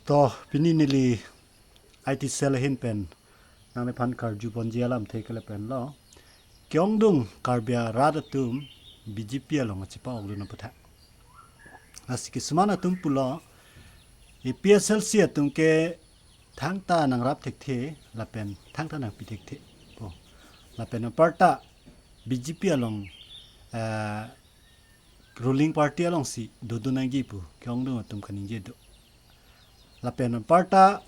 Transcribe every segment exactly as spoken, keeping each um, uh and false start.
To, pini neli I T cell ahin pen nangliphan karju ponji alamthe ke lapen lo. Ke-ongdung Karbi arat atum B J P along kachepa-okdun aphuthak. Lasi kisuman atum pulo, A P H L C atum ke thangta nangrap thekthe, lapen thangta nangpi thekthe pu. Lapen aparta B J P along, eh, ruling party alongsi dodun nangji pu ke-ongdung atum kaningje do. Lapen aparta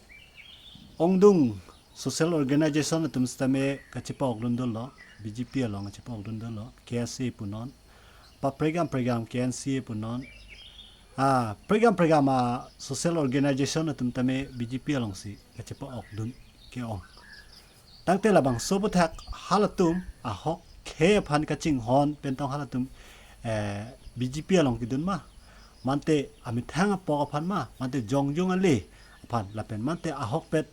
ongdung social organization atum sitame kachepa-okdun dolo, B J P along kachepa-okdun dolo, K S A punon, pa pregam pregam K N C A punon, ah, pregam pregam a social organization atum tame B J P alongsi kachepa-okdun ke-ong. Tangte labangso aphuthak halatum ahok khei aphan kachinghon pen tong halatum, eh, B J P along kedun ma, mante amethang apok aphan ma, mante jongjong ale aphan, lapen mante ahokpet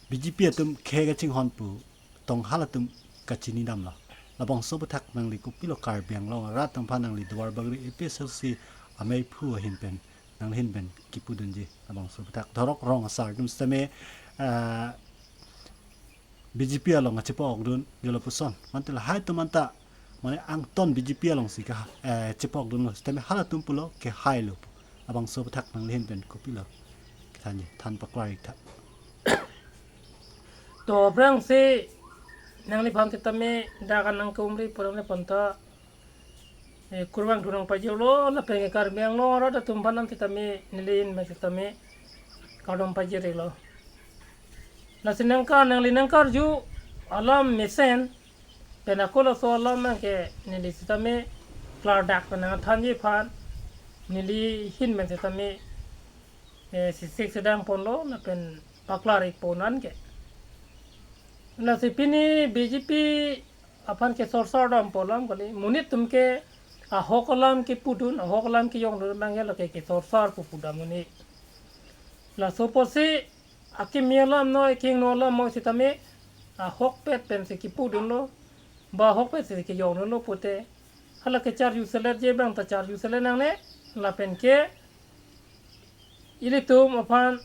B J P atum khei kachinghon pu tong halatum kachini damlo. Labangso aphuthak nangli kopilo Karbi Anglong arat atum aphan nangli Duarbagori A P H L C amei phu ahin pen, nangli ahin pen kipudunji. Labangso aphuthak thorok rong asar atum sitame, ah, B J P along kachepa-okdun jolo puson. Mante lahai atum anta, mane angton B J P alongsi ka, eh, chepa-okdunlo. Sitame halatum pulo kehailo pu. Labangso aphuthak nangli ahin pen kopilo kethanji, than paklar-ik tha. To, aphrangsi nangliphan sitame dak an nangke-umri pu nangliphan ta, eh, kurvangthu nangpajirlo, lapen ke Karbi Anglong arat atum aphan an sitame neli ahin pen sitame kardom pajirlo. Lasi nangkar, nangli nangkarju alam mesen pen ako laso alam nangke neli sitame klardak pen nangthanji aphan neli ahin pen sitame, eh, sisik sedang ponlo, lapen paklar-ik pon anke. Lasi pini B J P aphan kesorsor dam pu alam kali, monit atum ke ahok alam kepudun, ahok alam kejongdun abangke lake kesorsor pu pudam monit. Laso apotsi akimi alam noi, kehingno alam noi sitame ahokpet pensi kepudunlo, ba ahokpet si kejongdunlo pute, hala kecharju seletji abang ta charju selet nangne, lapen ke ilitum aphan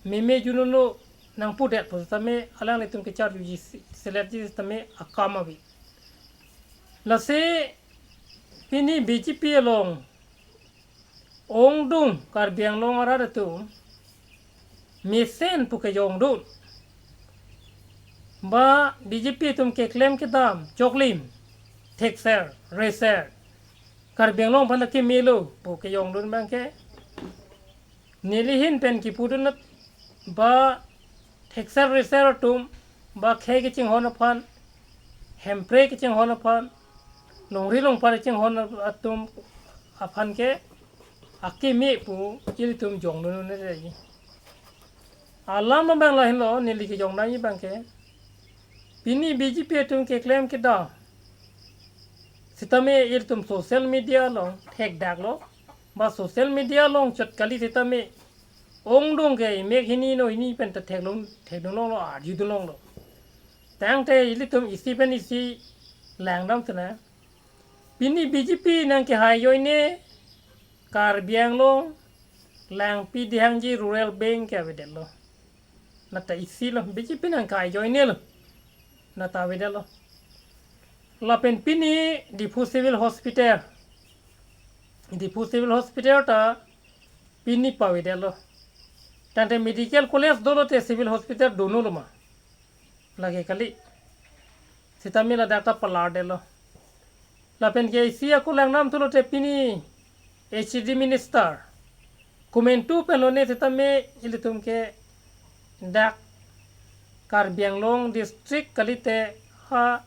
meme jununu nangpudet pu sitame, alanglitum kecharjuji si-, seletji sitame akam ave. Lasi pini B J P along ongdung Karbi Anglong arat atum mesen pu kejongdun, ba B J P atum keklem kedam choklim, thekser reser, Karbi Anglong aphan akimilo pu kejongdun abangke, neli ahin pen kipudun nat ba thekser reser atum, ba khei kachinghon aphan, hempre kachinghon aphan, longri longpat kachinghon atum aphan ke akimi pu ilitum jongdun un-e. Alam abang lahenlo, neli kejongdunji abangke, pini B J P atum keklem kedam sitame ilitum social media along thekdaklo, ba social media along chot kali sitame ongdung ke imek hini no hini pen ta theklong, thekdunlonglo, arjudunlonglo. Tangte ilitum isi pen isi langdam sena, pini B J P nangkehai ajoine Karbi Anglong Langpi Dihangji Rural Bank ke avedetlo. Nata isilo, B J P nangkehai ajoinelo, nata avedetlo. Lapen pini Diphu Civil Hospital, Diphu Civil Hospital ta pini pavedetlo. Tangte medical college dolo te civil hospital dono lo ma? Lake kali. Sitame ladak ta palardetlo. Lapen ke isi ako langdam thulo te pini H D minister komantu pen lone sitame ilitum ke dak Karbi Anglong district kalite ha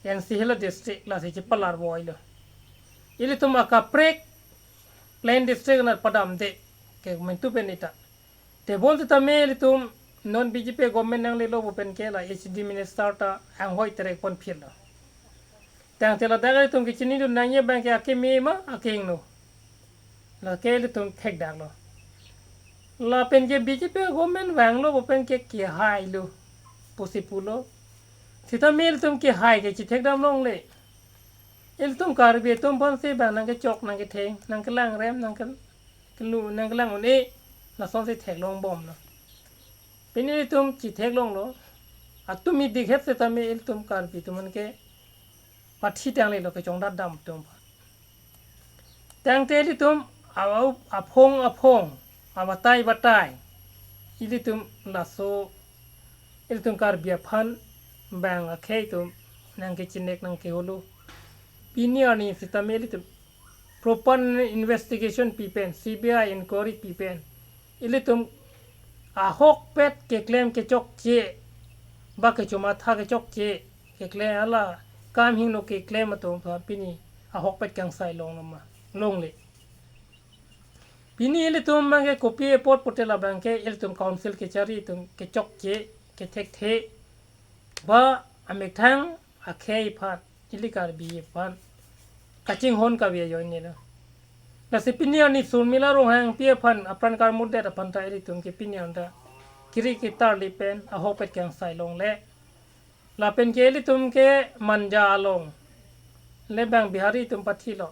N C Hills district lasi chepalar voilo. Ilitum akaprek plain district nat padamde ke komantu pen ita. Tebon sitame ilitum non B J P government nanglelo pu pen ke la H D minister ta anghoi terek pon phirlo. Tangte ladak ilitum kechinidun nangji abangke akimi ma akehingno, lake ilitum thekdaklo. Lapen ke B J P government vanglo pu pen ke kehailo pusi pulo. Sitame ilitum kehai ke chethekdam longle. Ilitum Karbi atum aphansi bang nangkechok, nangketheng, nangkelangrem, nangke-, kelu, nangkelang un-e, Lasonsi theklongbomlo. Pini ilitum chitheklonglo. Atum idik het setame ilitum Karbi atum an ke pathi tanglelo kechongdat dam atum aphan. Tangte ilitum a-, aphong aphong, abatai batai, ilitum laso, ilitum Karbi aphan bang akhei atum nangkechinek nangkeholo. Pini arni setame ilitum proper investigation pi pen, C B I inquiry pi pen, ilitum ahokpet keklem kechokche, ba kechomatha kechokche, keklem hala kam hingno keklem atum aphan pini ahokpet kangsai longloma, longle. Pini ilitum abangke kopi apot pute labangke ilitum council kechari atum kechokche, kethekthe, ba amethang akhei aphan, ili Karbi aphan kachinghon kave ajoinelo. Lasi pini arni Surmila Ronghangpi aphan apran karmutdet aphan ta ilitum ke pini anta kiri kitarli pen ahokpet kangsai longle. Lapen ke ilitum ke Manja along le bang Bihari atum pathilo.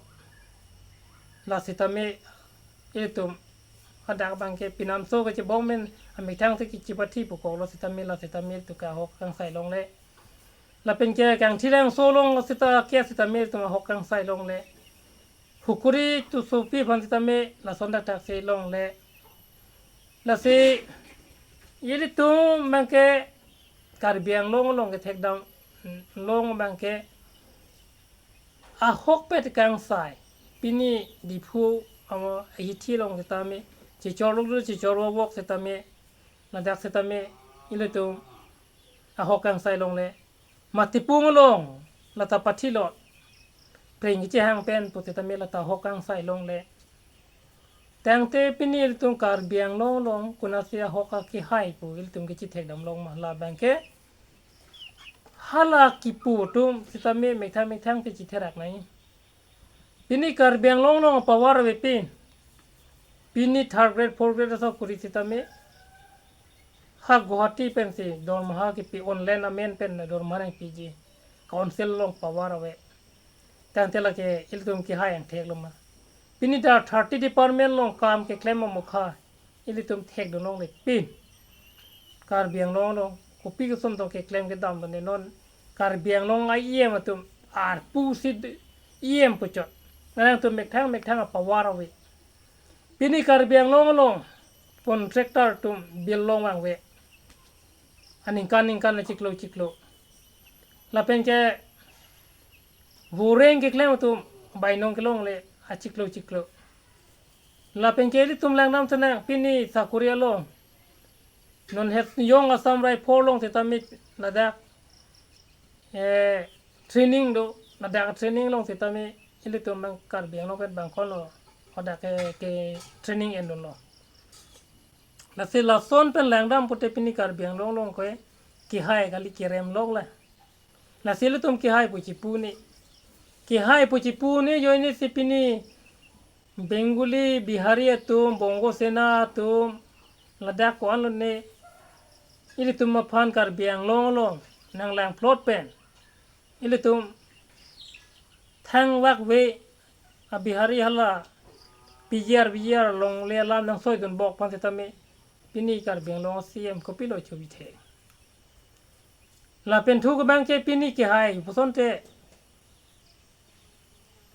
La setame ilitum hadak abangke pinamso kechebong pen amethang si kechepathi pukoklo setame, la setame ilitum ke ahok kangsai longle. Lapen ke Kangthilangso along seta ke setame ilitum ahok kangsai longle. Hukuri Tissopi aphan setame lason dakdak si longle. Lasi ilitum abangke Karbi Anglong along kethekdam along abangke ahokpet kangsai. Pini Diphu amo ahithi along setame, chichor luklu chichor wok setame, ladak setame ilitum ahok kangsai longle. Matipung along lata pathilo, pring kechehang pen pu setame lata ahok kangsai longle. Tangte pini ilitum Karbi Anglong along konatsi ahok akehai pu ilitum kechithekdam longma, labangke hala kipu atum setame methang methang si chitherak nangji. Pini Karbi Anglong along power avepin. Pini third grade, fourth grade aso kuri setame ha Guwahati pensi dormaha kipi, online amen pen dormaha nangpiji. Council along power ave. Tangte lake ilitum kehai angthekloma. Pini ta thirty department along kam keklem amokha ilitum thekdun longle pin. Karbi Anglong along kopi koson to keklem kedam to ne non Karbi Anglong a-E M atum arpu si d-, E M puchot. Nang atum methang methang a-power ave. Pini Karbi Anglong along contractor atum bill longvangve. Aningkan ningkan achiklo chiklo. Lapen ke voreng keklem atum bainong kelongle achiklo chiklo. Lapen ke ilitum langdam tenang pini sakori along. Non het yong Assam Rifle along setame ladak, eh, training do, ladak training along setame ilitum abang Karbi Anglong pen bang konlo, ladak ke, ke training endunlo. Lasi lason pen langdam pute pini Karbi Anglong along ke kehai kali kerem lok la. Lasi ilitum kehai pu chipune. Kehai pu chipune ajoine si pini Bengali, Bihari atum, Bongo Sena atum, ladak ko-an lone ilitum aphan Karbi Anglong along nanglangplot pen ilitum thangvak ve a-Bihari hala P G R, V G R along le alam nangsoidunbok aphan setame pini Karbi Anglong C M kopilo chobithe. Lapen thu kebang ke pini kehai pusonte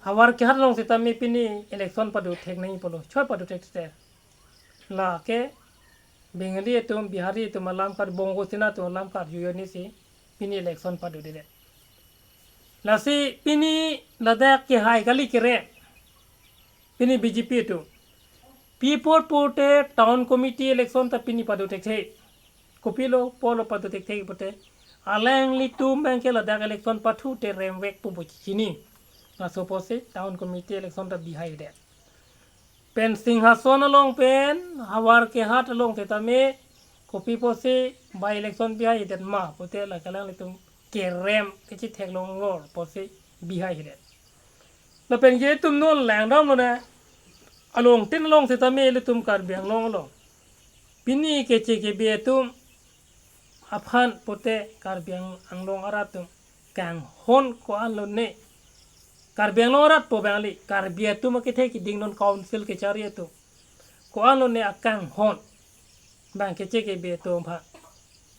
havar kehat along setame pini election padothek nangji pulo, choi padothekte. Lake Bengali atum, Bihari atum alam kar, Bongo Sena atum alam karju ajoine si pini election padodedet. Lasi pini ladak kehai kali kerem. Pini B J P atum. Pi apot pute town committee election ta pini padothekthe. Kopilo pulo padothekthe pute, alanglitum abangke ladak election pathute remvek pu pu chini. Laso apotsi town committee election ta bihaidet. Pen Singhason along pen havar kehat along setame kopi apotsi by election bihaidet ma pute lake alanglitum kerem kechithek longlor apotsi bihaidet. Lapen ke itum non langdamlo na, along tin along setame ilitum Karbi Anglong along pini keche kebe atum aphan pute Karbi Ang-, Anglong arat atum kanghon ko-an lone. Karbi Anglong arat pu bangli, Karbi atum akethe kiding non council kechari atum. ko-an lone akanghon abang ke chekebe atum aphan.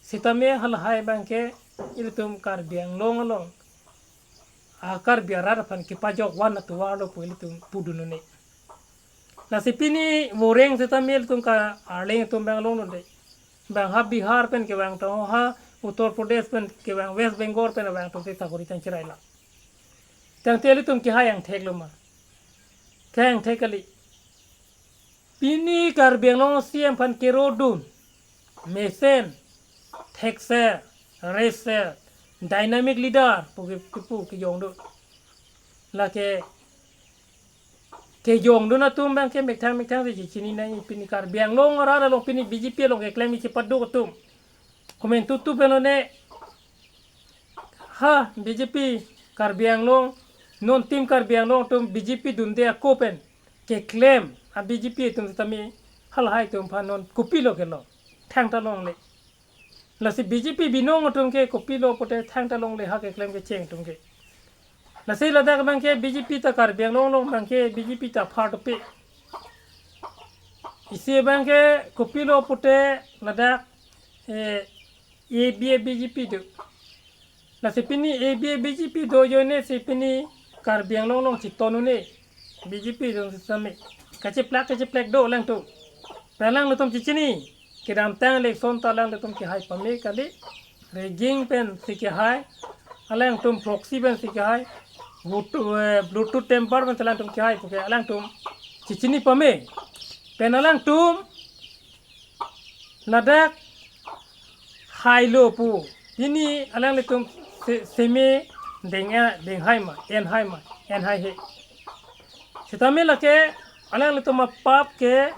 Sitame halahai abang ke ilitum Karbi Anglong along a-Karbi arat aphan kepajok van atovar lo pu ilitum pudun un-e. Lasi pini voreng sitame ilitum ka Arleng atum abang longdunde. Bang ha Bihar pen kevang tong, ha Uttar Pradesh pen kevang, West Bengal pen vang tong te sakori tang chirai la. Tangte ilitum kehai angthek lo ma? Kehai angthek kali. Pini Karbi Anglong C M aphan kerodun, mesen, thekser, reser, dynamic leader pu ke, pu kejongdun. Lake kejongdun atum abang ke methang methang si chini nangji. Pini Karbi Anglong arat along pini B J P along keklem kechepaduk atum. Komantu tu pen lone ha B J P Karbi Anglong, non team Karbi Anglong atum B J P dunde ako pen keklem a-B J P atum sitame halahai atum aphan non kopilo kelong? Thangta longle. Lasi B J P binong atum ke kopilo pute thangta longle ha keklem kecheng atum ke. Lasi ladak abang ke B J P ta Karbi Anglong along abang ke B J P ta aphardope. Isi abang ke kopilo pute ladak, eh, A B A B J P do. Lasi pini A B A B J P do ajoine si pini Karbi Anglong along chiton un-e B J P do sitame. Kacheplak kacheplak do alangtum. Pen alanglitum chechini. Kedamtang election ta alanglitum kehai pame kali. Rigging pen si kehai. Alangtum proxy pen si kehai. Bluetooth, eh, Bluetooth tamper pen si alangtum kehai puke alangtum chechini pame. Pen alangtum ladak hailo pu. Pini alanglitum se-, seme deng, denghai ma, enhai ma, enhaihe. Sitame lake alanglitum apap ke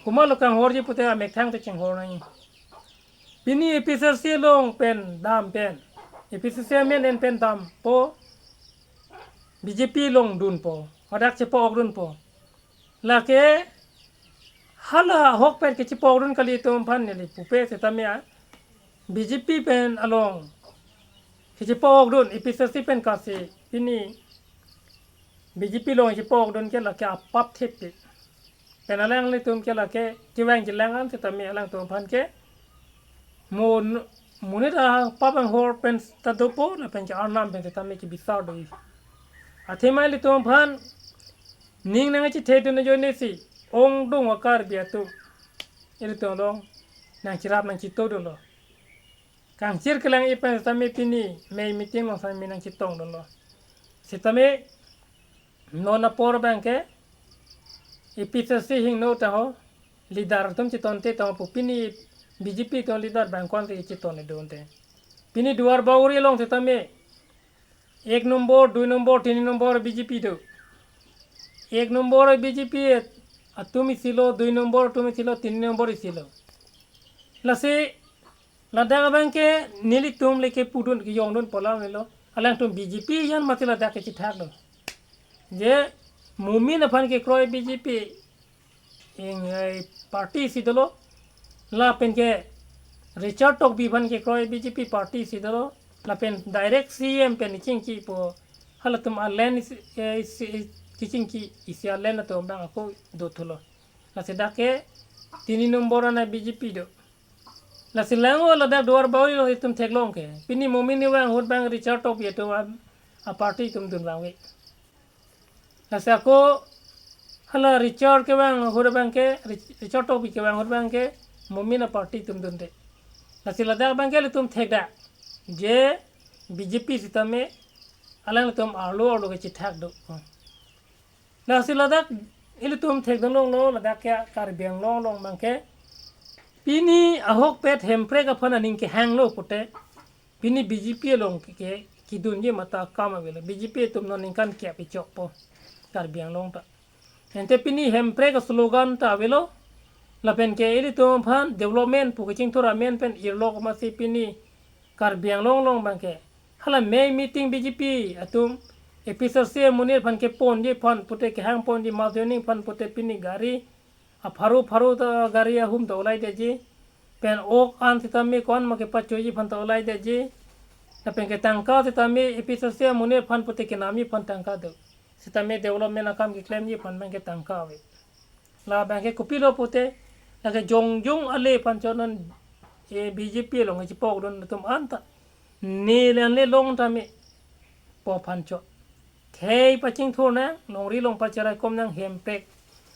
komatlo kanghorji pute amethang te chinghor nangji. Pini A P H L C along pen dam pen, A P H L C amen en pen dampo, B J P along dunpo, hadak chepa-okdunpo. Lake hala ahok pen kechepa-okdun kali atum aphan neli pupe sitame a B J P pen along kechepa-okdun, A P H L C pen kasi pini B J P along chepa-okdun ke lake apap thepi. Pen alanglitum ke lake kevang jilang an sitame alangtum aphan ke mo monit apap anghor pen ta dopo lapen ke arnam pen sitame kebisar do. Athema ilitum aphan ning nangchethedun ajoine si ongdung a-Karbi atum ilitum along nangcherap nangchitodunlo. Kangchir kelang-i pen sitame pini mei meeting along sitame nangchetongdunlo. Sitame non apor abang ke A P H L C hingno taho, leader atum chetonte taho pu, pini B J P atum leader abang ko-an si cheton dunte. Pini Duar Bagori along sitame ek nombor, dui nombor, tini nombor B J P do. Ek nombor B J P atum isilo, dui nombor atum isilo, tini nombor isilo. Lasi ladak abang ke nelitum le kepudun kejongdunpo alam lo. Alangtum B J P yan mati ladak kechethak do. Je Momin aphan kekroi B J P ing, eh, party isi dolo. Lapen ke Richard Tokbi aphan kekroi B J P party isi dolo. Lapen direct C M pen chingkipo. Halatum a-land isi, eh, isi, eh, kechingki isi a-land atum abang ako dothulo. Lasi dak ke tini nombor an a-B J P do. Lasi lang-o ladak Duar Bagori along itum theklong ke. Pini Momin kevang ahut abang Richard Tokbi atum a, a-party itum dunvangve. Lasi ako hala Richard kevang ahut abang ke, Rich-, Richard Tokbi kevang ahut abang ke Momin a-party itum dunde. Lasi ladak abang ke ilitum thekdak. Je B J P sitame alanglitum arlo arlo kechethak do. Lasi ladak ilitum thekdunlonglo ladak ke Karbi Anglong along abang ke pini ahokpet Hemprek aphan aning kehanglo pute pini B J P along ke, ke kedunji mata akam avelo. B J P atum non ningkan kep ichokpo Karbi Anglong ta. Ante pini Hemprek a-slogan ta avelo. Lapen ke ilitum aphan development pu kechingthur amen pen irlok masi pini Karbi Anglong along abang ke hala mei meeting B J P atum A P H L C amonit aphan keponji aphan pute, kehangponji, mass joining aphan pute pini gari apharo pharo ta gari ahum ta olaidetji. Pen ok an sitame ko-an ma kepachoji aphan ta olaidetji. Lapen ke tangka sitame A P H L C amonit aphan pute kenamji aphan tangka do. Sitame development akam keklemji aphan abang ke tangka ave. Labang ke kopilo pute, lake jongjong ale aphan chot non, eh, B J P along chipok dun atum anta. Ne le anle long tame po aphan chot. Khei pachingthur nang, longri long pacharaikom nang, hemprek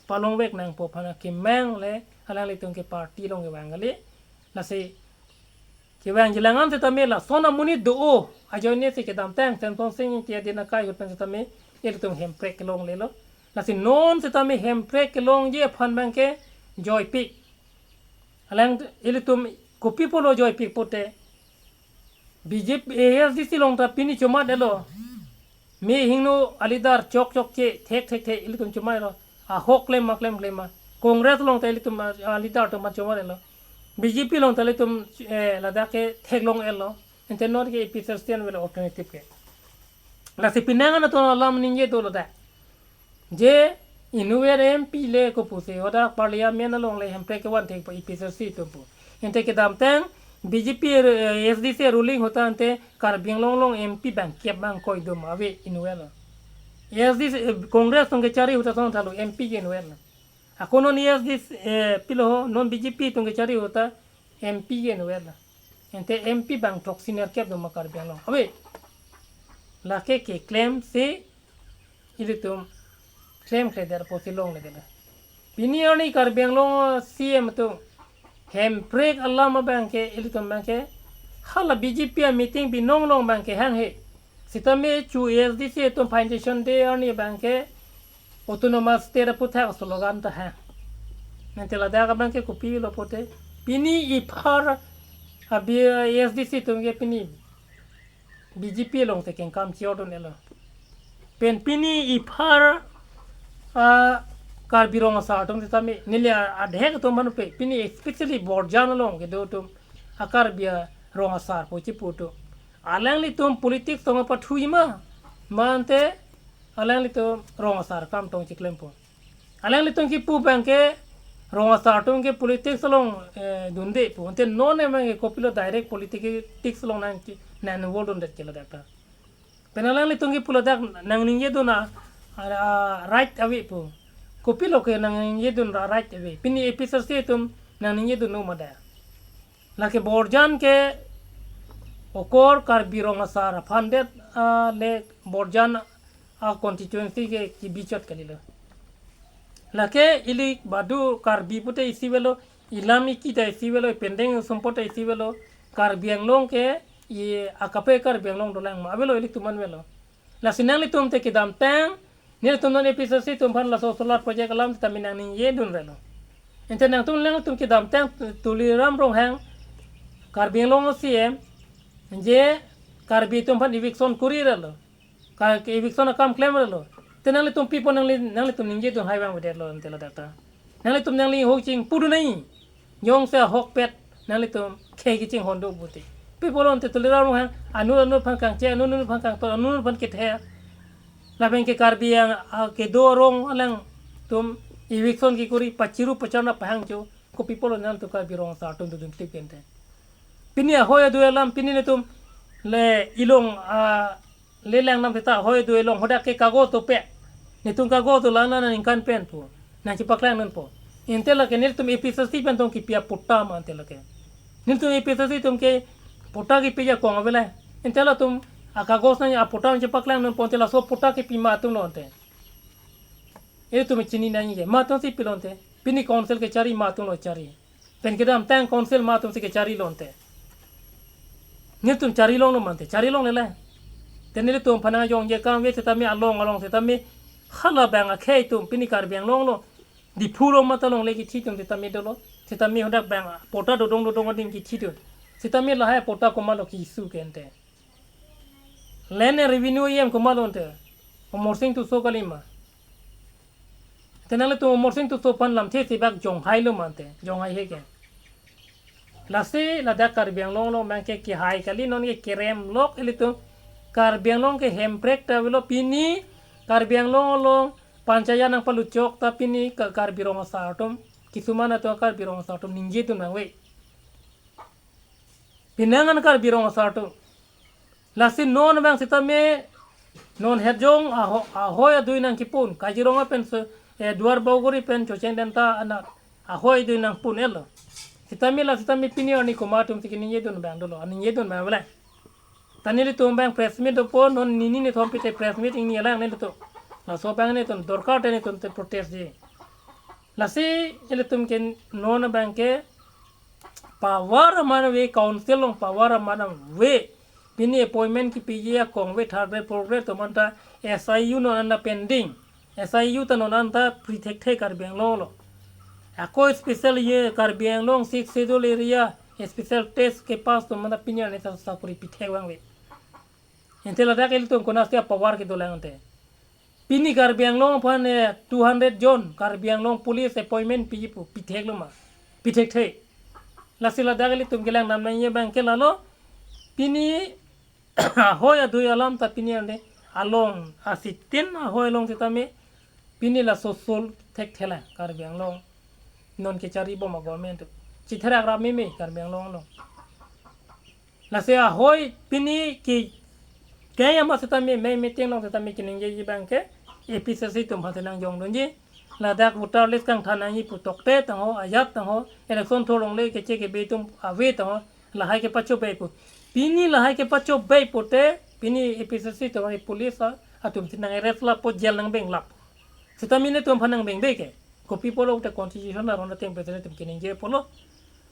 palongvek nang po aphan akemang le, alanglitum ke party along kevang kali. Lasi kevang jilang an setame lason amonit do-o ajoine si kedamtang Semson Sing Ingti adin akai ahut pen setame ilitum hemprek kelonglelo. Lasi non setame hemprek kelongji aphan abang ke joipik. Alang ilitum kopi apotlo joipik pute, B J P, A S D C along ta pini chomat-etlo. Me hingno aleader chok chokche, thek thek thek, ilitum chomat-etlo. Ahok klem ma klem klem ma. Congress along ta ilitum, ah, aleader atum chomat-etlo. B J P along ta ilitum, eh, ladak ke theklong-etlo. Ante non ke A P H L C an avelo alternative ke. Lasi penang an atum alam ningje dolo dak. Je inutvet M P le kopusi, hadak Parliament along le hemprek kevan thekpo A P H L C atum pu. Ante kedamtang B J P, eh, A S D C ruling ahut ta ante Karbi Anglong along M P bangkep bang koi dum ave inutvet lo. A S D C, eh, Congress atum kechari ahut ta song thalo M P ke inutvet lo. Ako non A S D C, eh, pilo ho, non B J P atum kechari ahut ta M P ke inutvet lo. Ante M P bang throksi nerkep dum ma Karbi Anglong. Ave. Lake keklem si ilitum klemkledet apotsi longledet. Pini arni Karbi Anglong C M atum hemprek alam abang ke ilitum abang ke hala B J P a meeting binong along abang ke hanghe. Sitame chu A S D C atum foundation day arni abang ke autonomous state aputhak slogan ta hang. Ante ladak abang ke kopilo pute, pini iphar a B-, A S D C atum ke pini B J P along si kengkam chior dun-etlo. Pen pini iphar a Karbi Rong Asar atum setame neli a-, adhek atum manu pe, pini especially Borjan along kedo atum a Karbi a Rong Asar pu chipu atum. Alanglitum politics along pathu-i ma, ma ante alanglitum Rong Asar akam tong chiklempo. Alanglitum kipu abang ke Rong Asar atum ke politics along, eh, dunde pu. Ante non abang ke kopilo direct politics along nang, nang involve dundet ke ladak ta. Pen alanglitum kipu ladak nangningje dun a, a, a right ave pu. Kopilo ke nangningje dun a right ave. Pini A P H L C atum nangningje dun-o ma da. Lake Borjan ke okor Karbi Rong Asar aphan det, ah, le Borjan a constituency ke kebi chot kalilo. Lake ili badu Karbi pute isi avelo, ilam iki ta isi avelo, ipendeng sumpot ta isi avelo, Karbi Anglong ke i akape Karbi Anglong dolang ma avelo, ilitum an avelo. Lasi nanglitum te kedamtang, nelitum non A P H L C atum aphan laso solar project alam sitame nangningje dun-etlo. Ante nangtum nangtum kedamtang Tuliram Ronghang Karbi Anglong C M, je Karbi atum aphan eviction kuri-etlo. Ka ke eviction akam klem-etlo. Te nanglitum pipo nangli, nanglitum ningje dun hai abang avedet lo ante ladak ta. Nanglitum nangli ahok chingpu dun nai. Jongsi ahokpet nanglitum khei kachinghon do pute. Pipo lo ante Tuliram Ronghang anut anut aphan kangche, anut anut aphan kangton, anut anut aphan kethe. Lapen ke Karbi Ang-, a, kedo arong alangtum eviction kekuri pachiru pacharna pahang cho. Kopi apotlo nangtum Karbi Rong Asar atum dodun klip ante. Pini ahoi adui alam pini netum le ilong, a, le langnam seta ahoi adui along hadak ke kagos dope. Netum kagos do la la ningkan pen pu. Nangchipaklang nangpo. Ante lake netum A P H L C pen tong kipi apatta ma ante lake. Netum A P H L C atum ke patta kipi ajakong avelo. Ante latum akagos nang apatta nangchipaklang nangpo ante laso patta kipi ma atum lo ante. Ilitum chini nangji ke. Ma atum si pilo ante. Pini council kechari ma atum lo chari. Pen kedamtang council ma atum si kechari lo ante. Netum chari longlo ma ante, chari longle le. Te nelitum aphan nangjongje akam ave sitame along along sitame hala abang akhei atum pini Karbi Anglong lo. Diphu along ma ta longle kithi atum sitame dolo. Sitame hadak abang patta dodong dodong ading kithi atum. Sitame lahai patta komatlo ki-issue ke ante. Land and Revenue E M komatlo ante. Amarsing Tisso kali ma. Te nanglitum Amarsing Tisso aphan lamthe si bak jonghai lo ma ante, jonghai he ke. Lasi ladak Karbi Anglong along abang ke kehai kali, non ke kerem lok ilitum. Karbi Anglong ke hemprek ta avelo pini, Karbi Anglong along panchayat nangpalut chok ta pini ka-, Karbi Rong Asar atum, kisuman atum Karbi Rong Asar atum ningje dun nangve. Penang an Karbi Rong Asar atum. Lasi non abang sitame non hetjong aho-, ahoi adui nangkipun. Kaziranga pen se eh, Duar Bagori pen chocheng den ta anak ahoi dui nangpun-etlo. Sitame la sitame pini arni komat atum si keningjedun abang dolo, aningjedun abang bela. Ta nelitum abang press meet dopo, non nini nithom pite press meet ingni alang nelitum. Laso abang nelitum dorkar te nelitum te protest ji. Lasi nelitum ke non abang ke power aman ave, council along power aman ave. Pini appointment kipiji akong ave, third grade, fourth grade atum anta S I U non anta pending. S I U ta non anta pi thekthe Karbi Anglong lo. Ako special ye Karbi Anglong Sixth Schedule area special test kepass atum anta pini arni ta sakori pi thek abang ave. Ante ladak ilitum konat si power kedo lang ante. Pini Karbi Anglong aphan, eh, two hundred jon Karbi Anglong police appointment piji pu pi theklo ma? Pi thekthe. Lasi ladak ilitum kelang damnangji abang ke lalo. Pini ahoi adui alam ta pini ante along asitin ahoi along sitame pini laso sol thekthelang Karbi Anglong non kechari bom a-government atum. Chitherak rap meme Karbi Anglong along. Lasi ahoi pini ke kaya ma sitame me meeting along sitame keningjeji abang ke A P C C atum aphan si nangjongdunji. Ladak voter list kangthan nangji pu tokte tangho, ajat tangho, election thulongle keche kebe atum ave tangho, lahai kepachobei pu. Pini lahai kepachobei pute, pini A P C C atum, police a, atum si nang-arrest lapo, jail nangbeng lapo. Sitame nelitum aphan nangbeng be ke. Kopi pulo te constitution aron ateng president atum keningje pulo.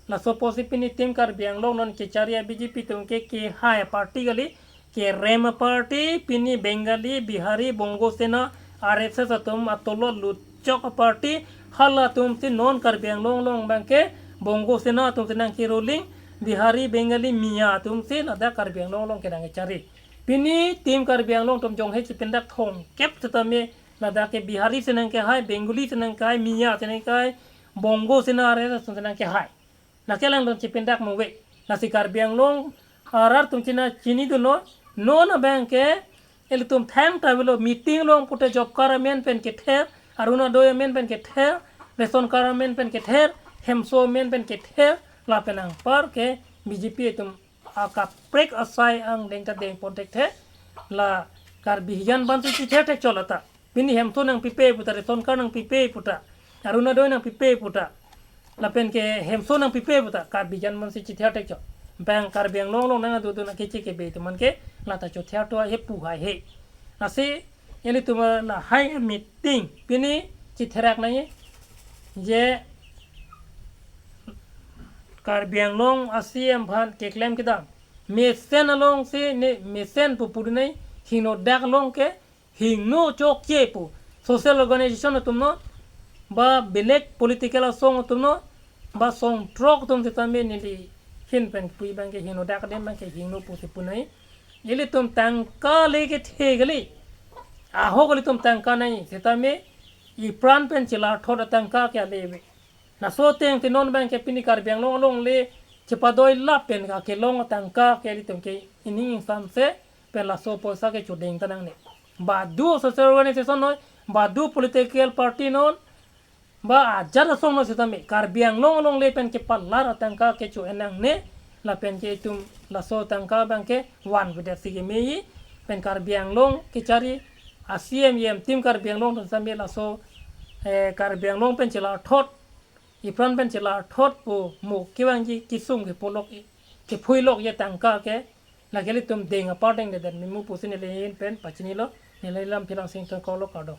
Laso apotsi pini tim Karbi Anglong non kechari a-B J P atum ke kehai a-party kali, kerem a-party, pini Bengali, Bihari, Bongo Sena, R S S atum atolot lutchok a-party, halatum si non Karbi Anglong along abang ke Bongo Sena atum si nangke-ruling, Bihari, Bengali, Miya atum si ladak Karbi Anglong along ke nangkechari. Pini tim Karbi Anglong atum jonghe chipindak thomkep sitame ladak ke Bihari si nangkehai, Bengali si nangkehai, Miya si nangkehai, Bongo Sena R S S atum si nangkehai. Lake alanglitum chipindak move. Lasi Karbi Anglong arat atum china chinidunlo, non abang ke ilitum thangta avelo, meeting along pute job card amen pen kether, Orunodoi amen pen kether, ration card amen pen kether, hemso amen pen kether, lapen anpar ke B J P atum akaprek asai angdeng ta dengpon thekthe, la Karbi hijan ban si chither thek chot lata. Pini hemso nangpipe puta, ration card nangpipe puta, Orunodoi nangpipe puta, lapen ke hemso nangpipe puta, Karbi hijan ban si chither thek chot. Bang Karbi Anglong along nangdodun akeche kebe atum an ke lata chother to he pu haihe. Lasi ilitum lahai meeting pini chitherak nangji je Karbi Anglong a-C E M aphan keklem kedam mesen along si ne mesen pu pudunai, hingno dak along ke hingno chokche pu. Social organization atum non, ba belek political asong atum non, ba song throk atum sitame neli ahin pen pui abang ke hingno dak adim abang ke hingno pusi punai. Ilitum tangka le kethe kali. Ahok ilitum tangka nangji sitame ipran pen chelarthot atangka ke ale ave. Laso ateng si non abang ke pini Karbi Anglong alongle chepadoi lapen ka kelong atangka ke ilitum ke ining ingsamse pen laso poisa ke chodeng ta nangne. Badu social organization noi, badu political party non, ba ajat asong non sitame Karbi Anglong alongle pen kepalar atangka ke cho-en nangne, lapen ke itum laso atangka abang ke vanvedet si kemeji, pen Karbi Anglong kechari a-C E M, E M tim Karbi Anglong atum sitame laso, eh, Karbi Anglong pen chelarthot, ipran pen chelarthot pu mo kevangji kesung kepholok, kephuilokji atangka ke lake ilitum deng apar dengdedet memu pusi neli ahin pen pachinilo, neli Lampi Langsing Tongkolo, kardom.